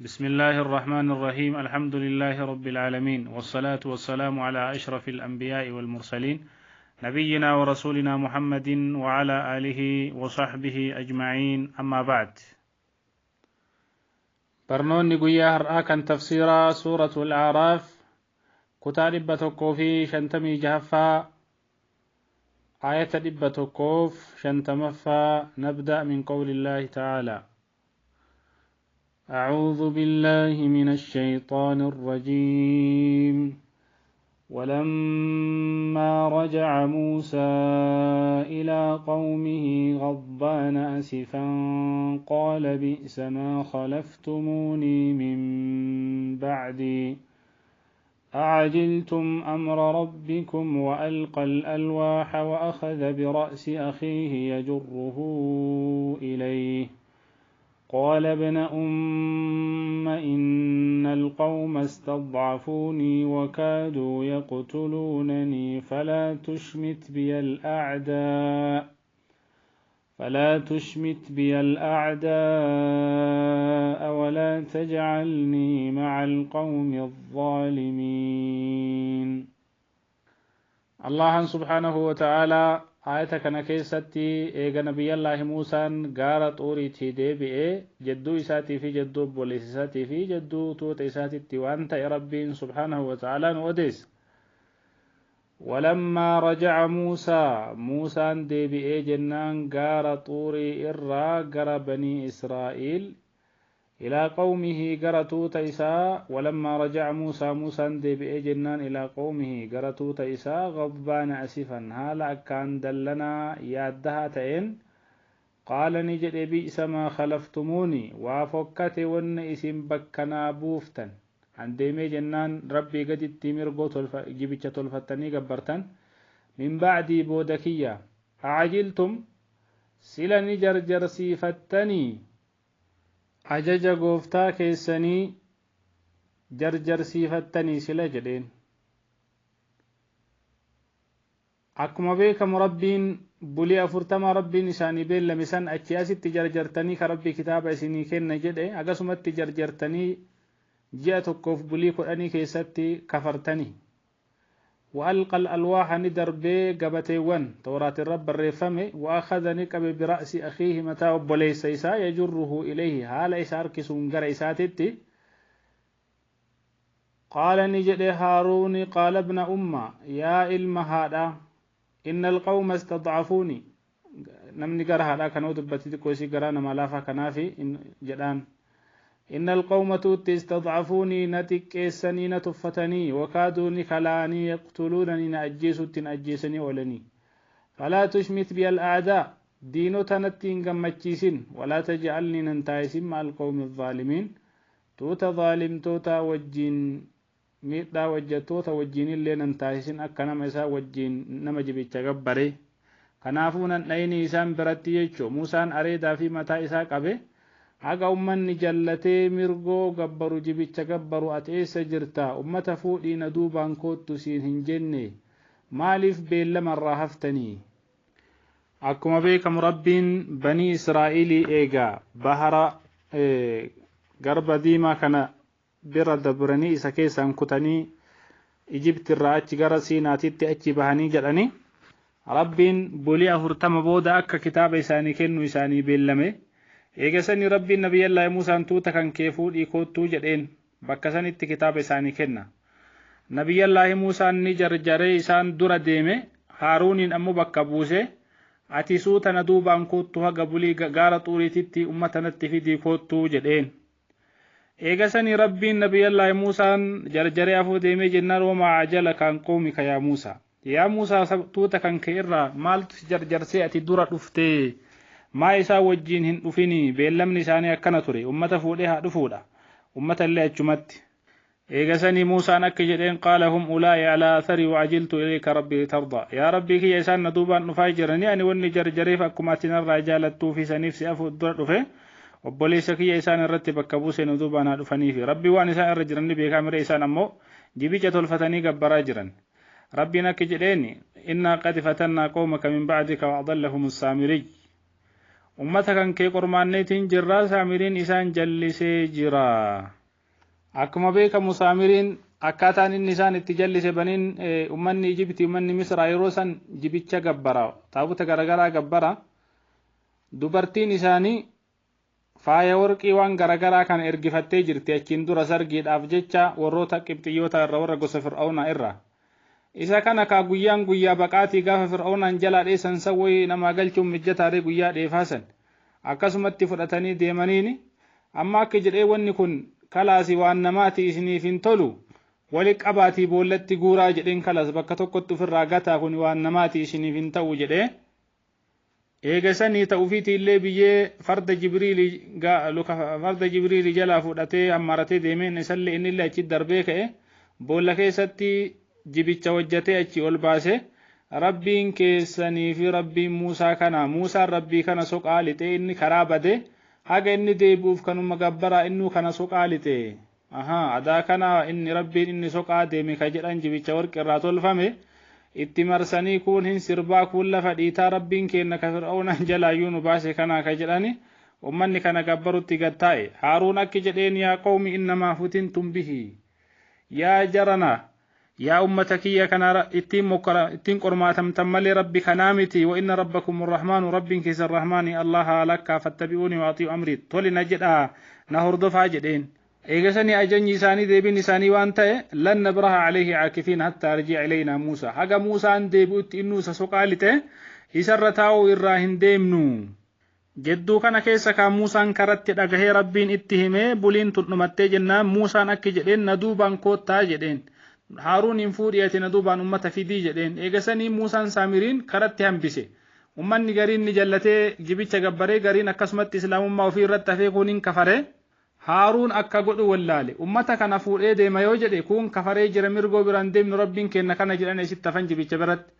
بسم الله الرحمن الرحيم الحمد لله رب العالمين والصلاة والسلام على أشرف الأنبياء والمرسلين نبينا ورسولنا محمد وعلى آله وصحبه أجمعين أما بعد برنون قيا هرآ كان تفسير سورة الأعراف كتا دبة في شنتمي جهفا آية دبة كوف شنتمفا نبدأ من قول الله تعالى أعوذ بالله من الشيطان الرجيم ولما رجع موسى إلى قومه غضبان أسفا قال بئس ما خلفتموني من بعدي أعجلتم أمر ربكم وألقى الألواح وأخذ برأس أخيه يجره إليه قال ابن أم إن القوم استضعفوني وكادوا يقتلونني فلا تشمت بي الأعداء ولا تجعلني مع القوم الظالمين. الله سبحانه وتعالى آية كان كيستي إيغا نبي الله موسى غارة طوريتي ديبئ جدو إساتي في جدو بوليس إساتي في جدو توت إساتي تيوانت ربي سبحانه وتعالى نوديس. ولما رجع موسى موسى ديبئ جنان غارة طوري إرى غرى بني إسرائيل إلى قومه غرى توت إسا. ولما رجع موسى موسى ديبئ جنان إلى قومه غرى توت إسا غضبان أسفا هالا كان دلنا يادها تئن قال نجد بئس ما خلفتموني وافكت ون اسم بكنا بوفتا عن ديمي جنان ربي قد التمر جبتش تلفتني قبرتن من بعدي بودكية أعجلتم سلا نجرجر سيفتني ajaja gooftaa keessanii jarjarsiifattanii sila jedheen. Akkuma beekamu rabbiin bulii 40 rabbiin isaanii beellame san achi asitti jarjartanii ka rabbii kitaaba isinii kenna jedhe akkasumatti jarjartanii ji'a tokkoof bulii 10 keessatti kafartanii. وألقى الألواح ندربي قبتيوان توراة الرب الرفمي وأخذ نقب برأس أخيه متى وليس إسا يجره إليه هال إسا أركسون قر إساتتي. قال نجد هارون قال ابن أمة يا إلم هذا إن القوم استضعفوني نمني قر هذا كانوا دبتي كويسي قرانا ملافا كنافي إن جدان إن القوم توت استضعفوني نتكيسني نتفتني وكادوا نخلاني يقتلونني نأجيس تنأجيسني ولني فلا تشمت بي الأعداء دينو تنتين قمتشيسن ولا تجعلني ننتايسن مع القوم الظالمين توتا ظالم توتا وجين ميتا وجه توتا وجين اللي ننتايسن أكنا مسا وجين نمجبي تغبري كنافونا نأيني إسان برتي يجو موسان أريدا في متى إساق أبي haga ummanni jallatee mirgoo gabbaru jibicha gabbaru ati eessa jirta ummata fuudhii na duubaan koottu siin hin jenne maaliif beellamarraa haftanii. Akkuma beekamu rabbiin banii Israa'ilii eegaa bahara garba diimaa kana bira dabranii isa keessaan kutanii Ijiptirraa achi gara Siinaatitti achi bahanii jedhanii rabbiin bulii 40 booda akka kitaaba isaanii kennu isaanii beellame. Eegasanii rabbiin nabiyallaahi Muusaan tuuta kan kee fuudhii koottuu jedheen bakka sanitti kitaaba isaanii kenna. Nabiyallaahi Muusaan ni jarjaree isaan dura deeme Haaruuniin ammoo bakka buuse ati suuta na duubaan koottu haga bulii gaara xuuriititti ummata natti fidii koottuu jedheen. Eegasanii rabbiin nabiyallaahi Muusaan jarjaree afuu deemee jennaan wamaa ajala kan qoomika yaa Muusaa. Yaa Muusaa tuuta kan kee irraa maaltu si jarjarsee ati dura dhuftee? Maa isaa wajjiin hin dhufinii beellamni isaanii akkana ture ummata fuudhee haa dhufuudha ummata illee achumatti. Eegasanii Muusaan akka jedheen qaala hum ulaa'i alaa atharii waajiltu ilayka rabbi litardaa yaa rabbii kiyya isaan na duubaan dhufaa jiranii ani wanni jarjareef akkuma ati narraa jaalattuu fi saniif si afuu dura dhufe obboleessa kiyya isaan irratti bakka buusee nu duubaan haa dhufaniifi rabbi waan isaan irra jiran ni beekaa mire isaan ammoo jibicha tolfatanii gabbaraa jiran. Rabbiin akka jedheen innaa qad fatannaa qawmaka min ba'dika wa adallahum as-saamiriy Ummata kan kee qormaanneetiin jirra, Saamiriin isaan jallisee jira. Akkuma beekamu Saamiriin akkaataan inni isaan itti jallise, baniin ummanni Ijibtii, ummanni Misraa yeroo san jibicha gabbara, taabuta garagaraa gabbara. Dubartiin isaanii faaya warqii waan garagaraa kana ergifattee jirti achiin dura sargiidhaaf jecha warroota Qibxiyyoota irra, warra gosa Fir'aunaa irra. Isa kana kaa guyyaan guyyaa baqaatii gaafa Fir'aunaan jalaa dheessan san wayii namaa galchuun mijjataaree guyyaa dheefaasan akkasumatti fudhatanii deemaniini. Amma akka jedhee, wanni kun kalaasi waan namaati, isiniif hin tolu, wali qabaatii boollatti guuraa jedheen. Kalaas bakka tokkotti ofirraa gataa, kun waan namaati, isiniif hin ta'u jedhee. Eegasanii ta'ufiiti illee biyyee farda Jibriili, luka farda Jibriili jalaa fudhatee hammaratee deemeen, isallee innillee achi darbee ka'e. Boolla keessatti jibicha hojjatee achi ol baase. Rabbiin keessanii fi Rabbiin Muusaa kana, Muusaan Rabbii kana soqaa lixee, inni karaa bade, haga inni deebi'uuf kanuma gabbaraa, innuu kana soqaa lixe. Ahaa, adaa kana inni Rabbiin inni soqaa deeme ka jedhan jibicha warqi irraa tolfame itti marsanii, kuun hin sirbaa, kuun lafa dhiitaa, Rabbiin keenna ka Fir'aunaan jalaayyuu nu baase kanaa ka jedhani ummanni kana gabbarutti gad taa'e. Haaruun akki jedheen: "Yaa qawmi, innamaa futintum bihi, yaa jarana, yaa ummata kiyya, kana ittiin mokkora, ittiin qormaatamtan malee Rabbi kanaa miti. Wa inna rabbakum arrahmaanu, Rabbiin keessan Rahmaani Allaha lakkaa, fattabi'uuni wa axii'u amrii, toli na jedhaa, na hordofaa" jedheen. Eegasanii ajajni isaanii, deebiin isaanii waan ta'e: "Lan nabraha calayhi caakifiin hattaa yarji'a ilaynaa Muusaa." Haga Muusaan deebi'utti innuu isa soqaa lixe isarra taa'uu irraa hin deemnu. Jedduu kana keessa kaa Muusaan karatti dhagahee, Rabbiin itti himee, buliin tun dhumattee jennaan, Muusaan akki jedheen: "Na duubaan koottaa" jedheen. "Haaruun hin fuudhii, ati na duubaan ummata fidii" jedheen. Eegasanii Muusaan Saamiriin karatti hambise. Ummanni gariin ni jallatee jibicha gabbaree, gariin akkasumatti islaamummaa ofii irratti hafee, kuuniin kafare. Haaruun akka godhu wallaale. Ummata kana fuudhee deema yoo jedhe, kuun kafaree jira, mirgoo biraan deemnu, Rabbiin kenna kana jedhan, isitti hafan jibicha biratti.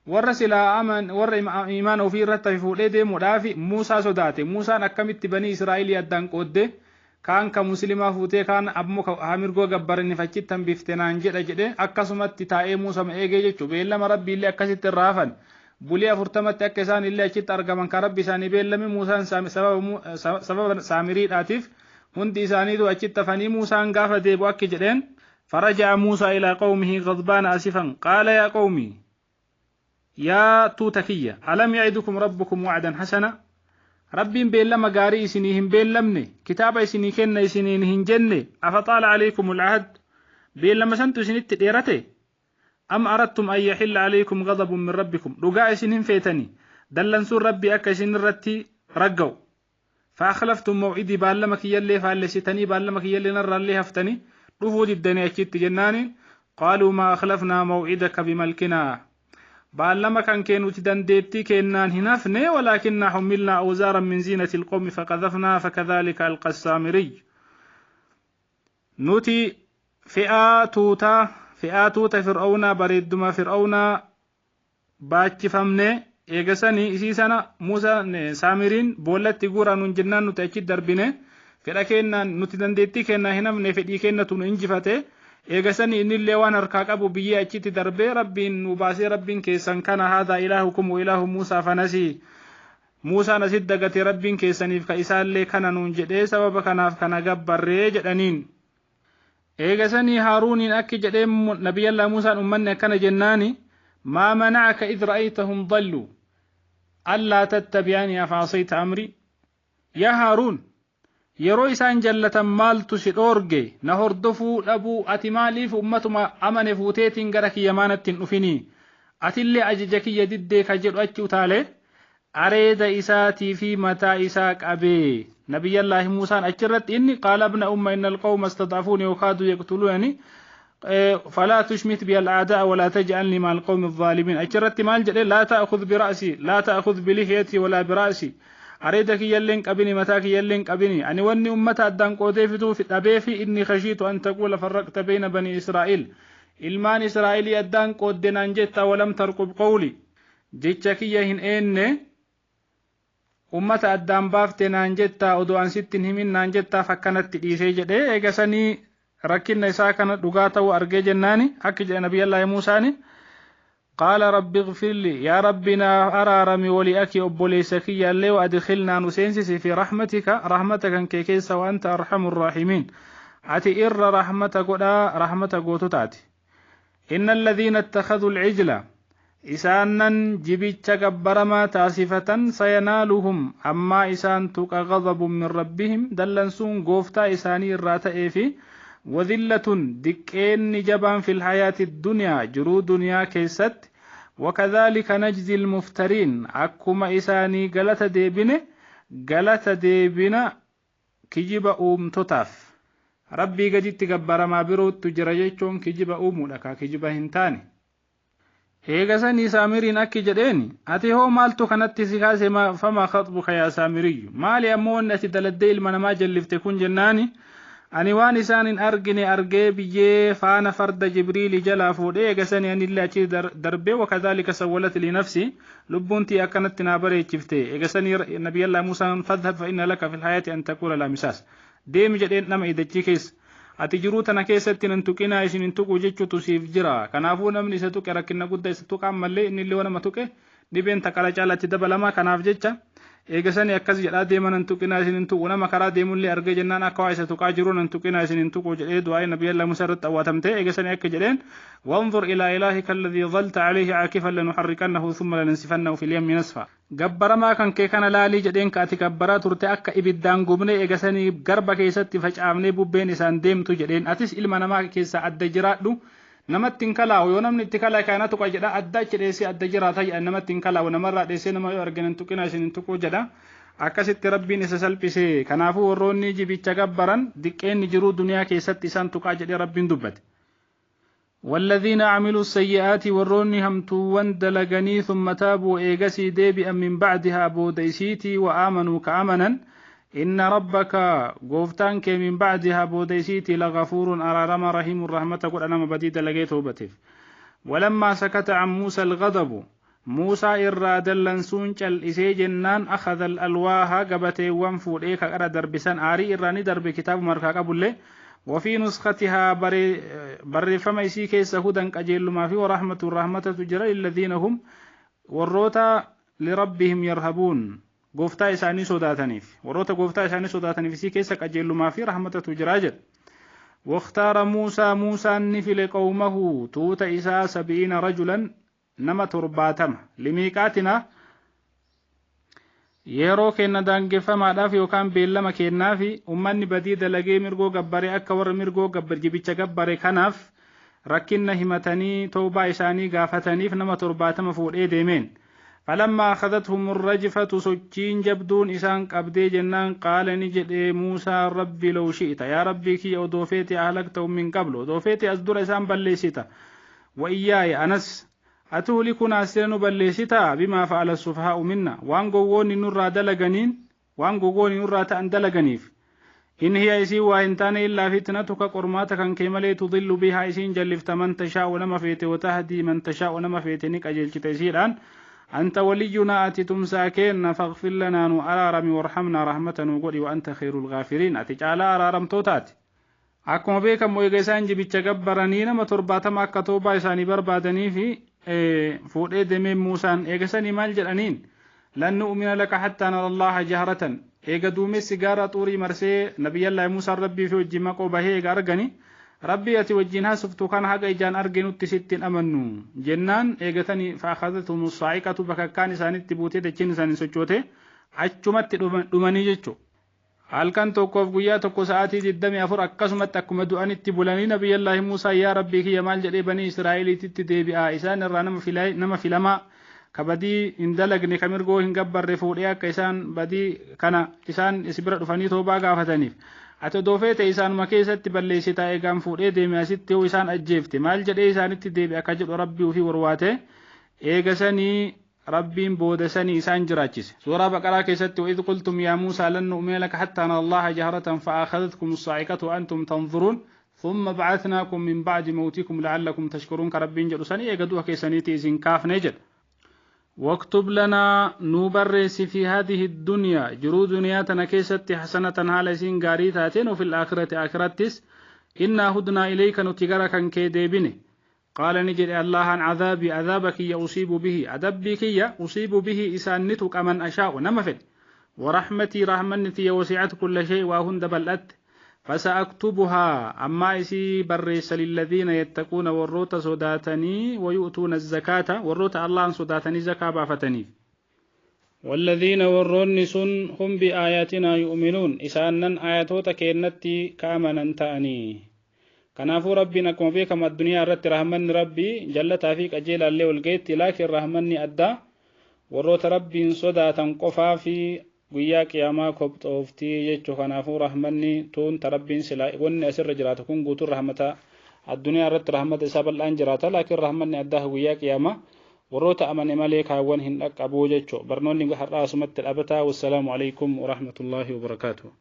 Warra silaa aman, warra imaana ofii irratti hafe fuudhee deemuudhaaf Muusaa sodaate. Muusaan akkamitti banii Israa'elii addaan qoodde, kaan ka muslimaa fuutee, kaan ammoo ka mirgoo gabbaraniif achitti hambifte naan jedha jedhe. Akkasumatti taa'ee Muusama eegee jechuu. Beellama Rabbii illee akkasitti irraa hafan. Bulii 40tti akka isaan illee achitti argaman kan Rabbi isaanii beellame, Muusaan sababa Saamiriidhaatiif hundi isaaniitu achitti hafanii. Muusaan gaafa deebi'u akki jedheen: فرجع موسى إلى قومه غضبان أسفا قال يا قوم، yaa tuuta kiyya، ألم يعدكم ربكم وعدا حسنا؟ Rabbiin beellama gaarii isinii hin beellamne? Kitaaba isinii kenna isiniin hin jenne? أفطال عليكم العهد؟ Beellama santu isinitti dheerate? أم أردتم أن يحل عليكم غضب من ربكم؟ Dhugaa isin hin feetani dallansuun Rabbii akka isin irratti ragga'u? فأخلفتم موعدي؟ Baallama kiyyallee faallessitanii, baallama kiyyallee narraallee haftanii dhufuu diddanii achitti jennaaniin. قالوا ما أخلفنا موعدك بملكنا، baallama kan kee nuti dandeettii kennaan hin hafne، ولكنا حملنا أوزارا من زينة القوم فقذفناها فكذلك ألقى السامري. Nuti fe'aa tuutaa, fe'aa tuuta Fir'aunaa, bareedduma Fir'aunaa baachifamne. Eegasanii isii sana Muusaa Saamiriin boollatti guuraa nun jennaan nuti achi darbine. Fedha kennaan nuti dandeettii kennaa hin hafne, fedhii kennatu nu injifate. Eegasanii innillee waan harkaa qabu biyyee achitti darbee, Rabbiin nu baasee, Rabbiin keessan kana. هذا إلهكم وإله موسى فنسي. Muusaan asitti dagate, Rabbiin keessaniif ka isaallee kana nuun jedhee, sababa kanaaf kana gabbarree jedhaniin. Eegasanii Haaruuniin akki jedhee Nabiyyallaa Muusaan: ummanni akkana jennaani، ما منعك إذ رأيتهم ضلوا ألا تتبعني، أفعصيت أمري؟ Yaa Haaruun, yeroo isaan jallatan maaltu si dhoorge na hordofuu dhabuu? Ati maaliif ummatuma amane fuuteetiin gara kiyya maanatti hin dhufinii? Atillee ajaja kiyya diddee ka jedhu achi utaale areeda isaatii fi mataa isaa qabee. Nabiyyallaahi Muusaan achirratti inni قال ابن أم إن القوم استضعفوني وكادوا يقتلونني فلا تشمت بي الأعداء ولا تجعلني مع القوم الظالمين. Achirratti maal jedhe? لا تأخذ برأسي، لا تأخذ بلحيتي ولا برأسي، areeda kiyyalleen qabini, mataa kiyyalleen qabini. Ani wanni ummata addaan qoodee fituuf dhabeefi، إني خشيت أن تقول فرقت بين بني إسرائيل، ilmaan Israa'elii addaan qoodde naan jetta، ولم ترقب قولي، jecha kiyya hin eenne, ummata addaan baafte naan jetta, odoo an sitti hin himin naan jettaaf akkanatti dhiisee jedhee. Eegasanii rakkinna isaa kana dhugaa ta'uu argee jennaani akki jedhe Nabiyyallaahi Muusaani. Qaala rabbi ighfir lii, yaa Rabbi naaf araarami, wali'akii obboleessa kiyyaallee, wa adkhilnaa nu seensisi, fi rahmatika rahmata kan kee keessa, wa anta arhamu raahimiin, ati irra rahmata godhaa rahmata goototaati. Inna alladhiina ittakhadhu alcijla, isaanan jibicha gabbaramaa taasifatan, sayanaaluhum ammaa isaan tuqa, ghadabun min rabbihim dallansuun gooftaa isaanii irraa ta'ee fi wadhillatun diqqeenni jabaan, fil hayaati dunyaa jiruu duniyaa keessatti. Wakadhalika najzi almuftariin, akkuma isaanii galata deebine galata deebina kijiba uumtotaaf. Rabbii gaditti gabbaramaa birootu jira jechuun kijiba uumuudha kaa kijiba hin taane. Eegasanii Saamiriin akki jedheen, ati hoo maaltu kanatti si kaase? Famaa khaxbuka yaa Saamiriyyu, maali ammoo wanni ati daladdee ilma namaa jallifte kun? Jennaani, ani waan isaan hin argine argee biyyee faana farda Jibriili jalaa fuudhee, eegasanii anillee achi darbee, wakadhalika sawwalat li nafsi, lubbuun tii akkanatti naa bareechifte. Eegasanii nabiyallaa Muusaan, fadhhab fa inna laka fil hayaati an taquula laa misaas, deemi jedheen nama idachii keessa. Ati jiruu tana keessatti nan tuqinaa isin hin tuqu jechuutu siif jira. Kanaafuu namni isa tuqe rakkina guddaa isa tuqa, ammallee inni illee nama tuqe dhibeen takara caalatti dabalama. Kanaaf jecha eegasanii akkas jedhaa deema, nan tuqinaa isin hin tuqu. Nama karaa deemullee argee jennaan akka waa isa tuqaa jiru, nan tuqinaa isin hin tuqu jedhee du'aa'ee nabiyallaa Musaa irratti awwaatamte. Eegasanii akka jedheen, wanzur ilaa ilaahika alladhii dhalta alayhi caakifan lanuxarriqannahu thumma lanansifannahu fil yammi nasfa, gabbaramaa kan kee kana laalii jedheen, ka ati gabbaraa turte akka ibiddaan gubnee eegasanii garba keessatti facaafnee bubbeen isaan deemtu jedheen. Atis ilma namaa keessaa adda jiraadhu, namatti hin kalaa'u. Yoo namni itti kalaa kana tuqa jedha, adda achi dheessee adda jiraata jedha. Namatti hin kalaa'u, namarraa dheessee, nama yoo argan hin tuqinaa isin hin tuquu jedha. Akkasitti Rabbiin isa salphise. Kanaafuu warroonni jibicha gabbaran diqqeenni jiruu duniyaa keessatti isaan tuqaa jedhee Rabbiin dubbate. والذين عملوا السيئات warroonni hamtuuwwan dalaganii، ثم تابوا eegasii deebi'an، من بعدها booda isiitii، وآمنوا ka amanan، إن ربك gooftaan kee، من بعدها booda isiitii، لغفور araarama، رحيم رحمة godha nama badii dalagee toobateef. ولما سكت عن موسى الغضب، موسى irraa dallansuun cal'isee jennaan، أخذ الألواح gabateewwan fuudhee ka qara darbisan aarii irraa ni darbe kitaabuma harkaa qabullee. وفي نسختها barreeffama isii keessa، هدى qajeellumaa fi ورحمة rahmatatu jira، للذين هم warroota لربهم يرهبون gooftaa isaanii sodaataniif, warroota gooftaa isaanii sodaataniif isii keessa qajeellumaa fi rahmatatu jira jedha. واختار موسى موسى نفل قومه tuuta isaa، 70 رجلا nama 70، لميقاتنا yeroo kenna daangeffamaadhaaf yookaan beellama kennaafi. Ummanni badii dalagee mirgoo gabbare akka warra mirgoo gabbar jibicha gabbare kanaaf rakkinna himatanii toobaa isaanii gaafataniif nama 70 fuudhee deemeen. فلما أخذتهم الرجفة sochiin jabduun isaan qabdee jennaan، قال ni jedhe Muusaa، رب لو شئت yaa Rabbii kiyya odoo feete، أهلكتهم من قبل odoo feete as dura isaan balleessita، وإياي anas، أتهلكنا sila nu balleessitaa، بما فعل السفهاء منا waan gowwoonni nurraa dalaganiin, waan gowwoonni nurraa ta'an dalaganiif. إن هي isii waa hin taane، إلا فتنتك qormaata kan kee malee، تضل بها isiin jallifta، من تشاء nama feete، وتهدي من تشاء nama feete ni qajeelchita isiidhaan. أنت ولينا ati tumsaa keenna، فاغفر لنا nu araarami، وارحمنا rahmata nu godhi، وأنت خير الغافرين ati caalaa araaramtootaati. Akkuma beekamu eega isaan jibicha gabbaranii nama 70 akka toobaa isaanii barbaadanii fi fuudhee deemee Muusaan. Eegasanii maal jedhaniin? لن نؤمن لك حتى نرى الله جهرة. Eega duumessi gaara Xuurii marsee nabiyyallaahi Muusaan Rabbii fi wajjin maqoo bahee eega argani, Rabbii ati wajjin haasoftu kana haga ijaan arginutti sittiin amannu jennaan, eegatanii فأخذتهم الصاعقة bakakkaan isaanitti buutee dachiin isaanii sochoote, achumatti dhumanii jechuudha. Halkan tokkoof guyyaa tokko sa'aatii 24 akkasumatti akkuma du'anitti bulanii. Nabiyyallaahi Muusaa, yaa Rabbii kiyya maal jedhee banii Israa'eliititti deebi'a? Isaan irraa nama filamaa ka badii hin dalagne, ka mirgoo hin gabbarre fuudhee akka isaan badii kana isaan isi bira dhufanii toobaa gaafataniif. Ati odoo feete isaanuma keessatti balleessitaa, eegaan fuudhee deeme asitti yoo isaan ajjeefte maal jedhee isaanitti deebi'a akka jedhu Rabbii ofii warwaate. Eegasanii Rabbiin booda sanii isaan jiraachise. Suuraa Baqaraa keessatti, وإذ قلتم يا موسى لن نؤمن لك حتى نرى الله جهرة فأخذتكم الصاعقة وأنتم تنظرون ثم بعثناكم من بعد موتكم لعلكم تشكرون ka Rabbiin jedhu sanii eega du'a keessaniiti isin kaafne jedha. واكتب لنا nuu barreessi، في هذه الدنيا jiruu duniyaa tana keessatti، حسنة haala isiin gaarii taateen، وفي الآخرة aakirattis، إنا هدنا إليك nuti gara kan kee deebine. Qaala ni jedhe Allahan cadaabii cadaaba kiyya usiibu bihi adabbii kiyya usiibu bihi isaan ni tuqa man ashaa'u nama fedhe. ورحمتي رحمتي وسعت كل شيء وهند بلأت فسأكتبها أما إسي بريس للذين يتقون وروت صداتني ويؤتون الزكاة وروت الله صداتني زكاة بافتني والذين ورون سن هم بآياتنا يؤمنون إسانن آياتوتا كينتي كامنا تأني kanaafuu rabbiin akkuma beekamu addunyaa irratti rahmanni rabbii jallataa fi qajeelaa illee ol geetti laakiin rahmanni addaa warroota rabbiin sodaatan qofaa fi guyyaa qiyaamaa kophooftii jechuu. Kanaafuu rahmanni tuun ta rabbiin silaa wanni asirra jiraatu kun guutuun rahmata addunyaa irratti rahmata isaa bal'aan jiraata laakiin rahmanni addaa guyyaa qiyaamaa warroota amane malee kaawwan hin dhaqqabuu jechuu. Barnoonni har'aa asumatti dhaabata. Wassalaamu alaikum warahmatullaahi wabarakaatuh.